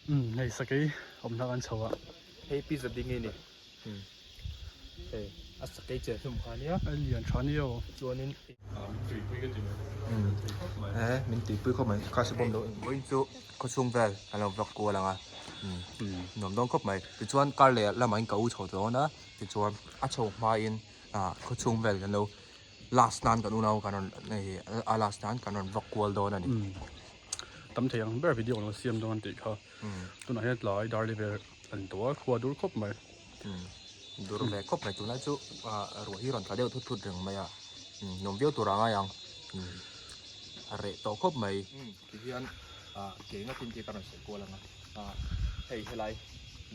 Umm hei sakei awmna kan chho a. Hei pizza ding i ni. Umm hei a sakei chen hlum kha ania. A lian tha ania aw. Chuanin. Ah min tuipui ka ti mai. Umm he min tuipui khawp mai kha bawm lo. Vawiin chu khawchhung vel kan lo vlog kual ang a. Umm nuam dawn khawp mai. Tichuan kar leh lamah in ka u chho dawn a. Tichuan a chho hmain ah khawchhung vel kan lo last nan kan unau kan rawn hei a last nan kan rawn vlog kual dawn a ni. Tam thei ang ber video an lo siam dawn tih kha tunah hian tlai dar vel an tawh a khua dur khawp mai. Dur ve khawp mai tunlai chu ruah hi rawn tla deuh thut thut reng mai a nuam viau tur a ngai ang a reh tawh khawp mai. Tihian ke ngatin te ka rawn sawi kual ang a hei helai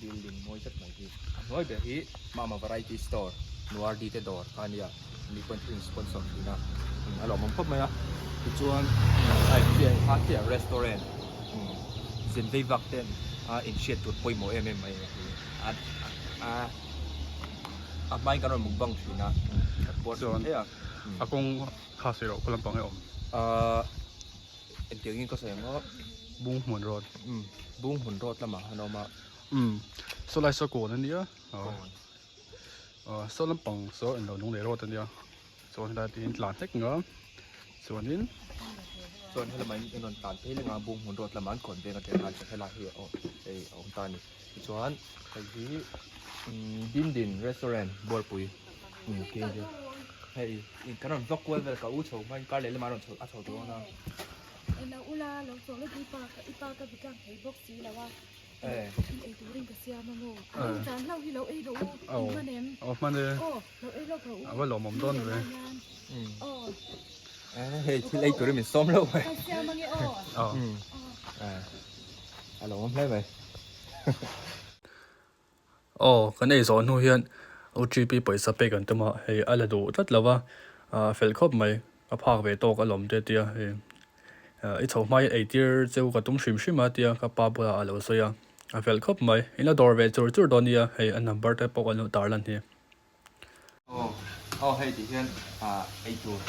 building mawi zet mai hi a hnuai ber hi Mama Variety Store Nuardi te dawr kha a nia mi pawn thil in sponsor thin a a lawmawm khawp mai a tichuan kha chiah restaurant zin vei vak ten a inhriat tur pawimawh em em mai a a a hmain kan rawn mukbang thin a kan puar thin hle a a kawng kha sawi rawh khaw lampang hi a awm ahh engtiang in ka sawi ang aw bung hmun road umm bung hmun road lamah khan a awm a umm saw lai saw kawn a nia saw lampang saw englo nung leh road a nia chuan helai te hi tlan hlek ang a chuanin chuan helama in rawn tlan phei leng a bung hmun road lamah an khawn veng atang khan helai hi a hei a awm ta a ni tichuan hei hi Dindin restaurant buarpui hei kan rawn vlog kual vel ka u chho hmain kar leh lamah a rawn chho a chho dawn a. Elo ula lo chawh lawk i pa i pa ka vitlang thei bawk si lo a in ei turin ka siam a maw a in chan hlauh hi lo ei rawh u in hman em aw hman e aw lo ei lawk rawh u a va lawmawm dawn ve aw hei thil ei turin min sawm lo mai ka siam ange aw aw a lawmawm hle mai. Aw kan ei zawh hnu hian OTP pawisa pek an tum a, hei a la duh tlat lo va, a fel khawp mai, a phak ve tawk alawm te tia hei i chho hma hian eitir cheu ka tum hrim hrim a tia ka pa bulah a lo sawi a, a fel khawp mai, in la dawr ve chur chur dawn nia hei a number te pawh kan lo tar lan hi. Aw aw hei tih hian ah eitur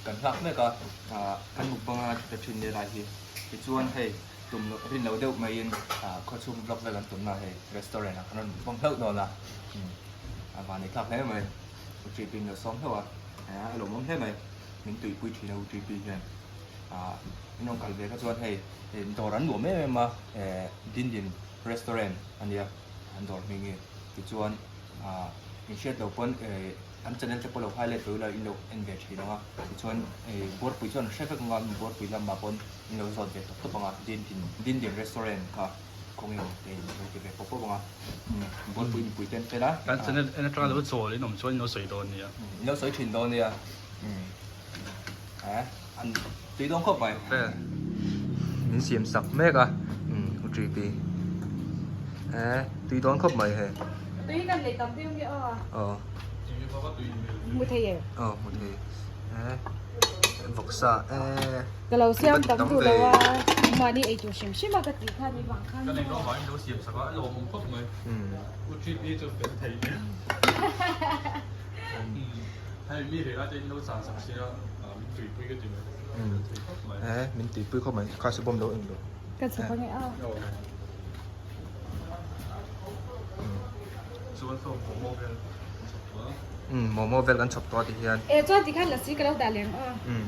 kan hlak mek a ah kan mukbang a ta thin nia lai hi tichuan hei tum loh rin loh deuh maiin ah khawchhung vlog vel an tumna hei restaurant ah kan rawn mukbang hlauh dawn a umm a van ei thlak hle mai U Ṭipi in lo sawm hlauh a a lawmawm hle mai min tuipui thin a U Ṭipi hian ah in rawn kal ve kha chuan hei dawr an nuam em em a eh Dindin restaurant ania an dawr hming hi tichuan. Ahh in hriat loh pawn eh an channel te pawh lo highlight lo ila in lo en ve thin ang a tichuan eh buarpui chuan an hre vek ang a buarpui lamah pawn in lo zawt ve tawp tawp ang a Dindin Dindin restaurant kha kawng emaw te in lo ti ve pawp pawp ang a umm buarpui mipui te an fel a Kan channel en atanga lo chawl in awm chuan in lo sawi dawn nia. In lo sawi thin dawn nia umm eh an tui dawn khawp mai. Min siam sak mek a umm u Tripi eh tui dawn khawp mai hei. Tui kan lei tam deuh nge aw. Aw. Hmu thei em? Aw hmu thei eh vawksa eh. Ka lo siam tam duh lo a mahni ei tur hrim hrim a ka tih kha ni vang khan. Kan englo vangin lo siam sak a a lawmawm khawp mai. U Tripi chu fel thei nia. Hei mi rela te in lo chan sak sia min tuipui ka ti mai. Eh min tuipui khawp mai kha se bawm lo eng lo. Ka chhawp ange a. Chuan saw momo vel kan chhawp tawh a. Um momo vel kan chhawp tawh a ti hian. Eh chuan tikhan lassi ka lo dah leh ang a. Um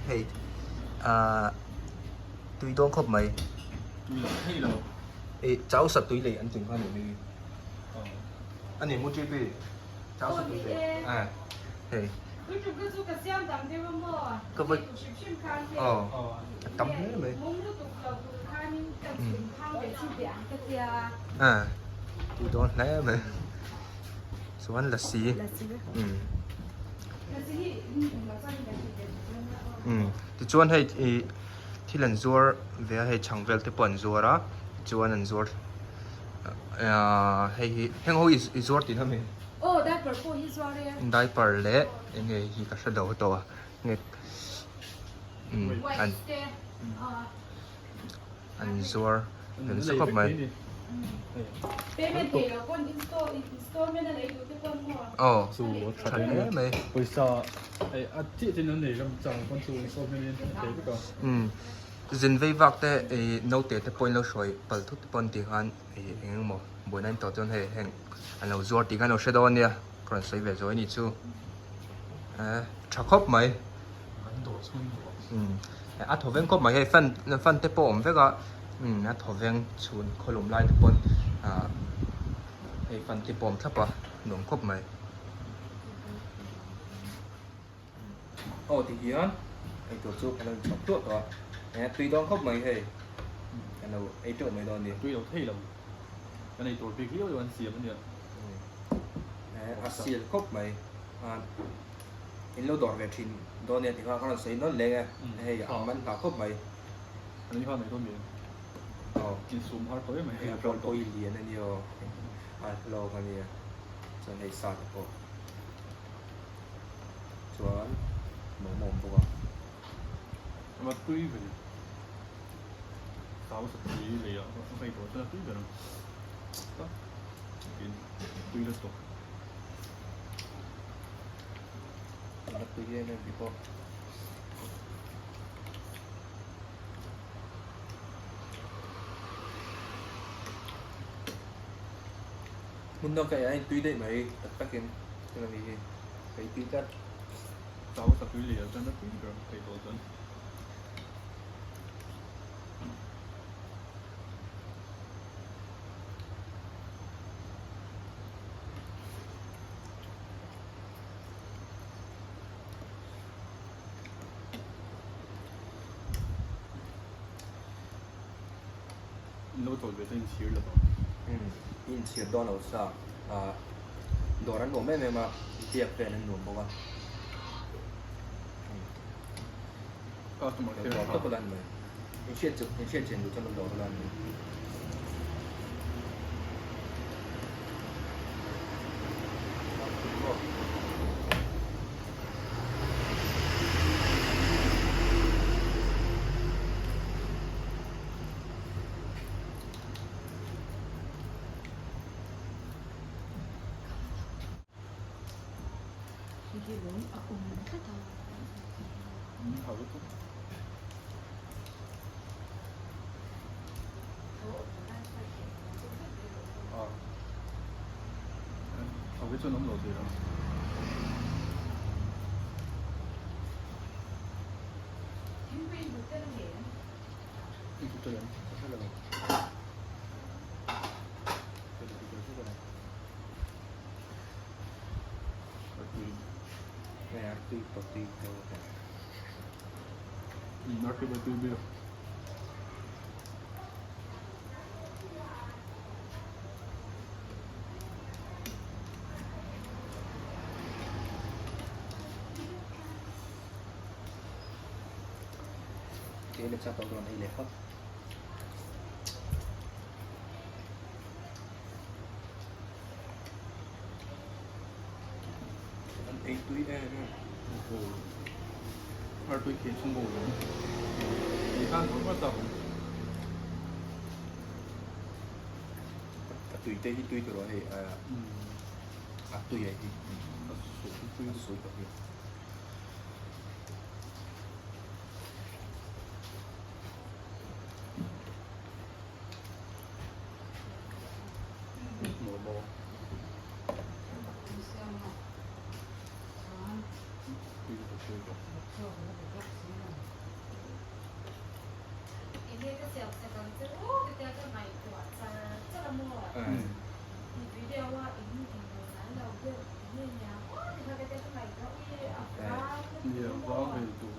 hei ah tui dawn khawp mai. Tui lo thei lo. Eh chau sa tui lei an tum kha ni mai. A ni mu TP chau sa tui lei eh hei. Ka va aw a tam hle mai eh tui dawn hle mai chuan lassi umm umm tichuan hei ih thil an zuar ve a hei chhang vel te pawh an zuar a tichuan an zuar Ahh hei hi heng ho i zuar tih na mi? Aw diaper pawh hi zuar e. Diaper leh eng nge hi ka hre lo tawh a nge umm an an zuar ve nasa khawp mai. Payment thei lo pawn install installment a lei duh te pawn maw? Aw tha hle mai. Pawisa a chiah ten an nei ram chang pawn chu installment in a thei vek a. Umm. Zin vei vak te ih naute te pawhin lo hruai pal thut te pawh an tih khan ih eng eng emaw buaina in tawh chuan hei heng an lo zuar tih khan lo hre dawn ania ka rawn sawi ve zuai a nih chu eh tha khawp mai umm a thaw veng khawp mai hei fan fan te pawh a awm vek a umm a thaw veng chhun khawlum lai te pawn ah hei fan te pawh a awm thlap a nuam khawp mai. Aw ti hian eitur chu kan lo inchhawp tuah tawh a, e tui dawn khawp mai hei kan lo ei teuh mai dawn a ni. Tui lo thei lo, kan eitur bik liau liau an siam a nia. E a sial khawp mai, in lo dawr ve thin dawn nia ti kha ka rawn sawi nawn leng e, hei a man hna khawp mai. An ei khan ei dawn mi em? Aw. Insum har tawh em mai hei. Hei a pawh i lian a nia aw, a hlawk a nia, chuan hei sa te pawh. Chuan momo awm bawk a. A va tui ve. Sau sa tui lei ah a hei tawh chuan a tui ber ang. Tin tui la tawh. A va tui em em tih pawh. Hmun dang ka ei aiin tui daih mai tak takin heng ani hi ka ei tui tlat. Chau sa tui leh ah chuan a tui ber thei tawh chuan. In lo chawl ve chuan inchhir lo ang. Umm i inchhir dawn lo sa ah dawr an nuam em em a biak vel an nuam bawk a Customer care dawr tawp a la ni mai inhriat chu inhriat chian duh chuan lo dawr a la ni mai. Kei leh chak rawn ei leh phawt. An ei tui em em. Har tui khi chung bo lo. Ei khan tur ngawt tak. A tui te hi tui tur hei a tui ai hi. A su tui a su tawh hi.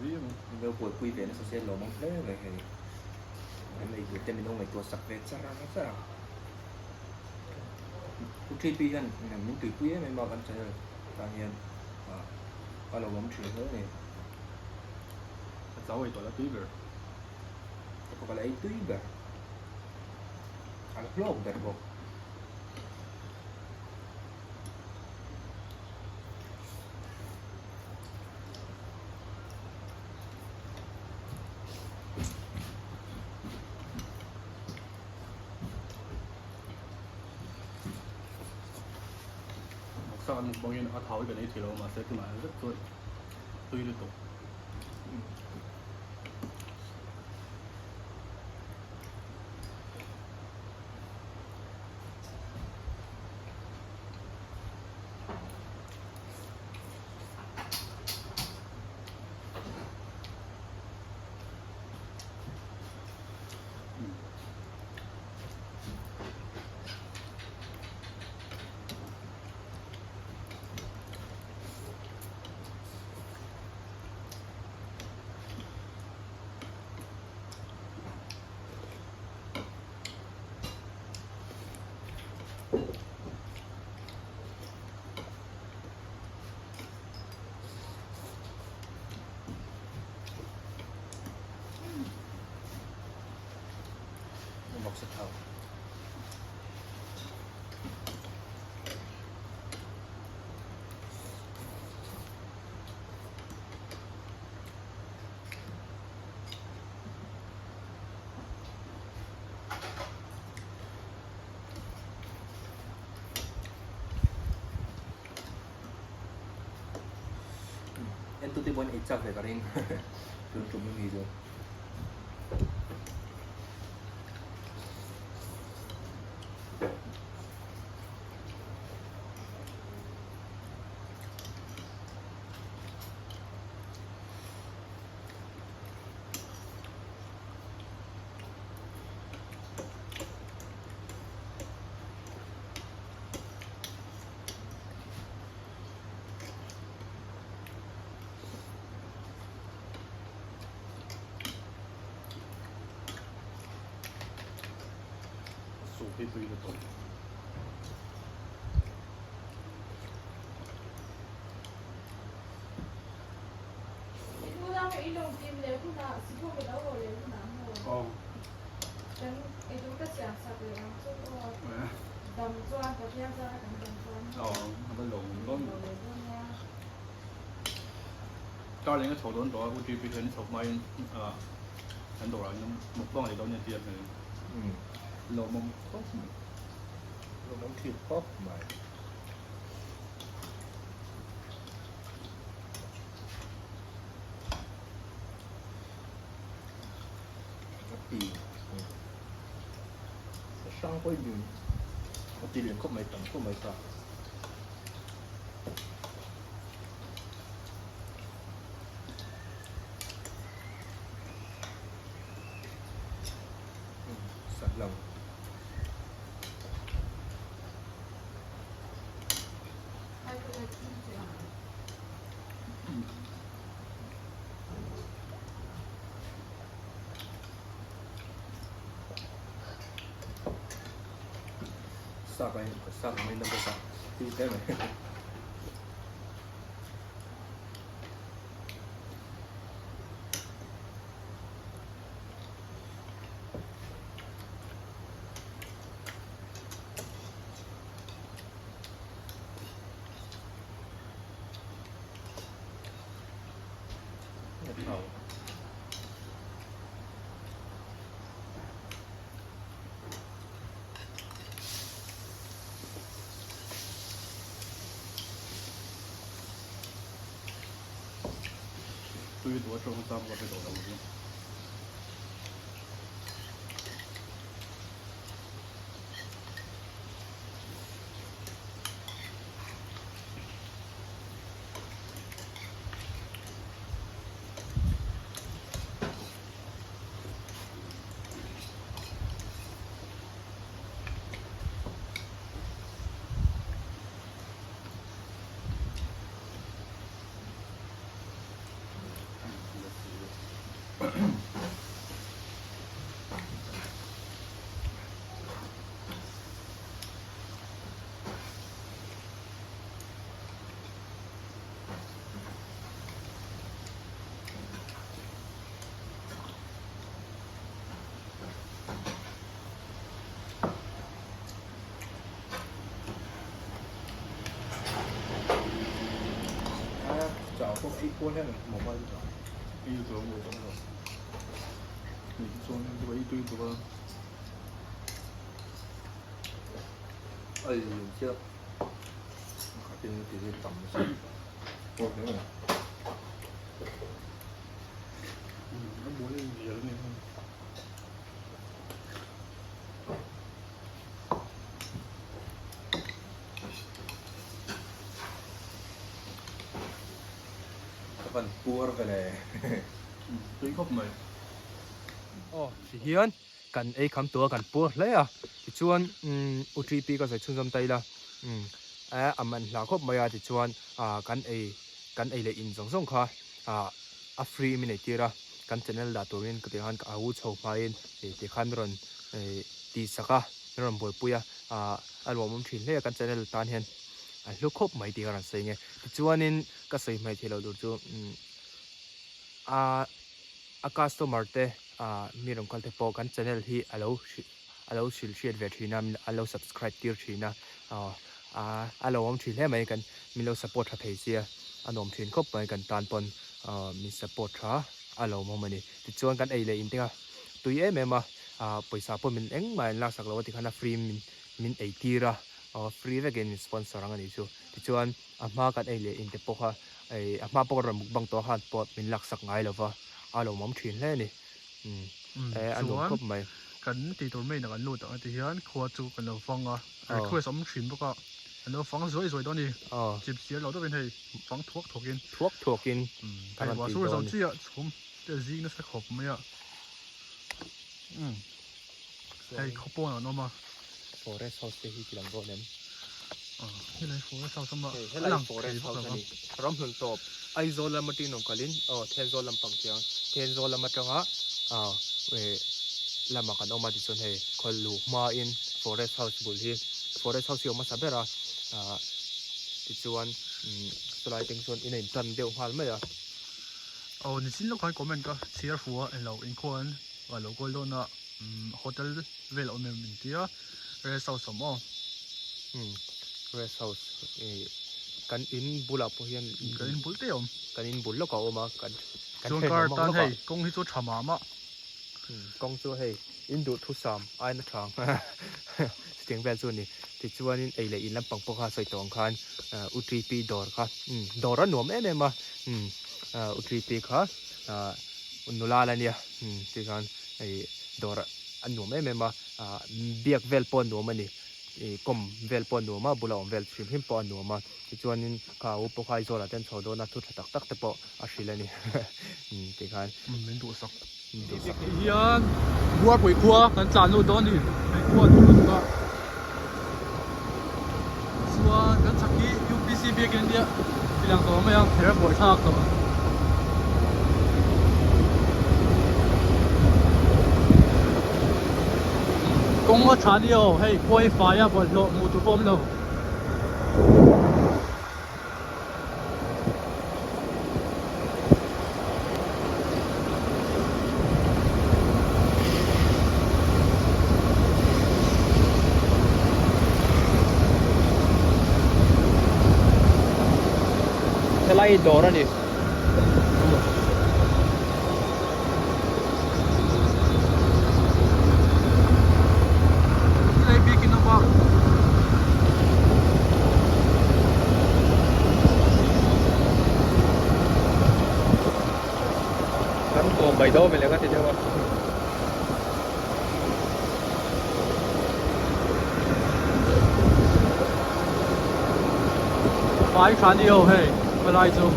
Min lo buaipui ve nasa se lawm ang hle mai hei. Kan ei tur te min lo ngaihtuah sak ve char ang char a. Pu TP hian min tuipui em em a kan channel tan hian a lo awm thin hle a ni. A chau ei tawh la tui ber. Ka pakhat ei tui ber. A la hlawk ber bawk. Vawksa kan mukbang in a thau hi kan ei thei lo a mahse tunah hian zet chuan tui lutuk. Vawksa thau. Entute pawhin ei chak ve ka ring tun tum hi chu. Soup hi tui lutuk. Darling a chho dawn tawh a UTP hian chho hmain an dawrah hian mukbang leh dawn nia tia hmel lawmawm khawp mai. Lawmawm thin khawp mai. A ti hrang pawh in a ti lian khawp mai tam khawp mai ta. Sat lo. Sak ai sak mai na bawk a tui hle mai. Tui duh atang chuan ka hre tawh lo hi. Chau pawh ei pawn hian mobile chu ei chu ang lo ni chuan ei tui bawk a. Ai chiah khatin ti hi tam nasa pawh hle mai. A buai a inzial a ni. Ka van puar vele. Tui khawp mai. Aw tihian kan ei kham tura kan puar hle a tichuan u TP ka sawi chhunzawm ta ila a man hla khawp mai a tichuan kan ei kan ei leh in zawng zawng kha a free min ei tir a kan channel dah turin ka tih khan ka au chho hmain tikhan rawn tih sak a rawn buaipui a a luahmawm thin hle a kan channel tan hian a hlu khawp mai tih ka rawn sawi nge tichuanin ka sawi hmaih theih loh tur chu a. A customer te ah mi rawn kal te pawh kan channel hi a lo a lo hrilh hriat ve thin a, a lo subscribe tir thin a, aw a lo awm thin hle mai kan min lo support tha thei sia a nuam thin khawp mai kan tan pawn min support tha a lo awm a ni. Tichuan kan ei leh in teng a tui em em a, pawisa pawh min engmah an laksak lo a tikhan a free min min ei tir a, free vekin min sponsor ang a nih chu. Tichuan a hma kan ei leh in te pawh kha a hma pawh ka rawn mukbang tawh a khan pawh min laksak ngai lo va, a lawmawm thin hle a ni. A nuam khawp mai. Kan tih tur main ah kan lut ang a ti hian khua chu kan lo fang a, request a awm thin bawk a, kan lo fang zuai zuai dawn a ni, chip chiar lo deuhin hei fang thuak thuak in. Thuak thuak in kan rawn ti dawn a ni. Hei sur zo chiah chhum te a zing nasa khawp mai a, hei khaw pawn ah an awm a. Forest house te hi ti lang dawn em? Helai forest house awm a, a lang thei bawk lo a. Ramhlun tawp Aizawl lam atangin rawn kalin aw Thenzawl lam pang chiang Thenzawl lam atanga lamah kan awm a tichuan hei khawl luh hmain forest house bul hi forest house hi a awm hmasa ber a tichuan chulai teng chuan in a intan deuh nghal mai a. Aw nichin lawk khan comment ka chhiar fu a englo inkhuan a lo kawl dawn a hotel vel a awm em in tia rest house awm aw. Umm rest house ih kan in bulah pawh hian kan in bul te a awm. Kan in bul lawk a awm a kan kan chuan car tan hei kawng hi chu tha mah mah. Umm kawng chu hei in duhthusam aina tha ang chutiang vel chu a ni. Tichuanin ei leh in lampang pawh kha sawi tawh ang khan U Tripi dawr kha umm dawr a nuam em em a umm U Tripi kha ah nula la nia umm tikhan hei dawr a nuam em em a ah biak vel pawh a nuam a ni ih kawm vel pawh a nuam a bula awm vel hrim hrim pawh a nuam a tichuanin kha u pawh kha Aizawl ah te an chho dawn a thu tha tak tak te pawh a hrilh a ni umm tikhan umm min duhsak min duhsak tih hian Buarpui khua kan tlan lut dawn a ni hei khua duh lutuk a chuan kan chhak hi UPC biakin a nia ti lang tawh mai a kher a buaithlak tawh. Kawng a tha a ni aw hei khuai fai a bawlhhlawh hmuh tur pawh a awm lo. Helai hi dawr a ni. Helai biakin awm a. Kan kawm mai dawn veleh ka ti deuh a. Fai tha ni ho hei helai chu.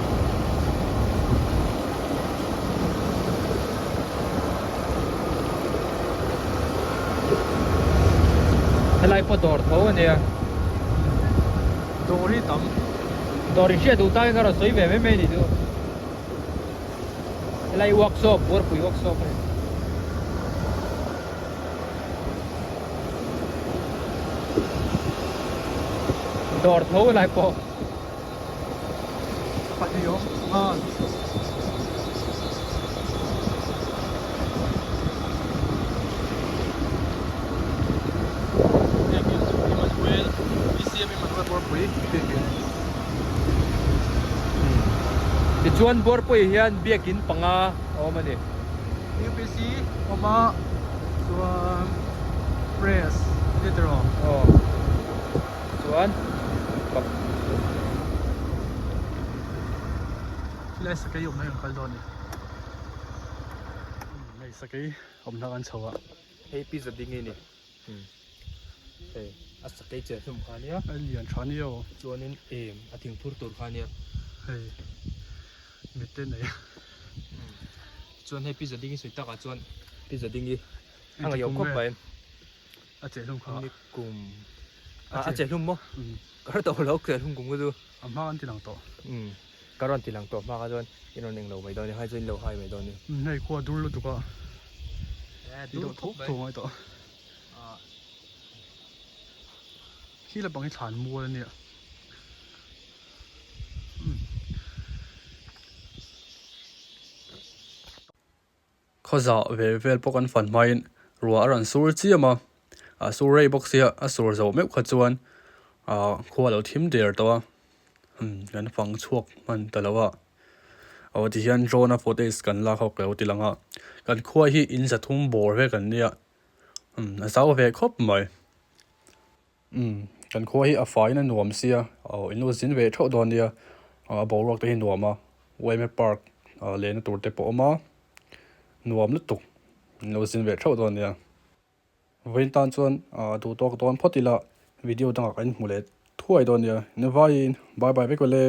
Helai pawh dawr tho a nia. Dawr hi tam. Dawr in hriat duh tak in ka rawn sawi ve mai mai a nih chu. Helai workshop, Buarpui workshop a ni. Dawr tho helai pawh. Pahnih awm nghal. Biakin Emmanuel, BCM Emmanuel Buarpui biakin. Tichuan Buarpui hian biakin panga a awm a ni. UPC awm a chuan press nia tiraw? Aw chuan Helai sakei awmna hi an kal dawn a ni. Hei sakei awmna kan chho a. Hei pizza ding hi a ni. Hei a sakei cheh hlum kha ania. A lian tha ania aw. Chuanin em a thing phur tur kha ania. Hei mit te nei. Chuan hei pizza ding hi sawi takah chuan pizza ding hi a ngaihawm khawp mai. A cheh hlum kha. Ni kum a cheh hlum maw? Ka hre tawh lo cheh hlum kum kha chu. A hma an ti lang tawh. Ka rawn ti lang tawh hma kha chuan i rawn englo mai dawn nia, hai chuan i lo hai mai dawn nia. Hei khua dur lutuk a. Dur khawp mai. Thawk ngai tawh. Khi lampang hi thlan mual a nia. Khawzah ve vel pawh kan fan hmain ruah a rawn sur chiam a. A sur rei bawk sia a sur zo meuh kha chuan ah khua a lo thim der tawh a umm kan fang chhuak hman ta lo a aw tihian drone a footage kan lak ho ka lo ti lang a kan khua hi in zathum bawr vek an nia umm a zau ve khawp mai. Umm kan khua hi a faiin a nuam sia aw in lo zin ve theuh dawn nia a boruak te hi nuam a yma park ah lehna tur te pawh a awm a nuam lutuk in lo zin ve theuh dawn nia vawiin tan chuan ah duh tawk dawn phawt ila video dangah kan inhmu leh thuai dawn nia in vaiin bye bye vek awle.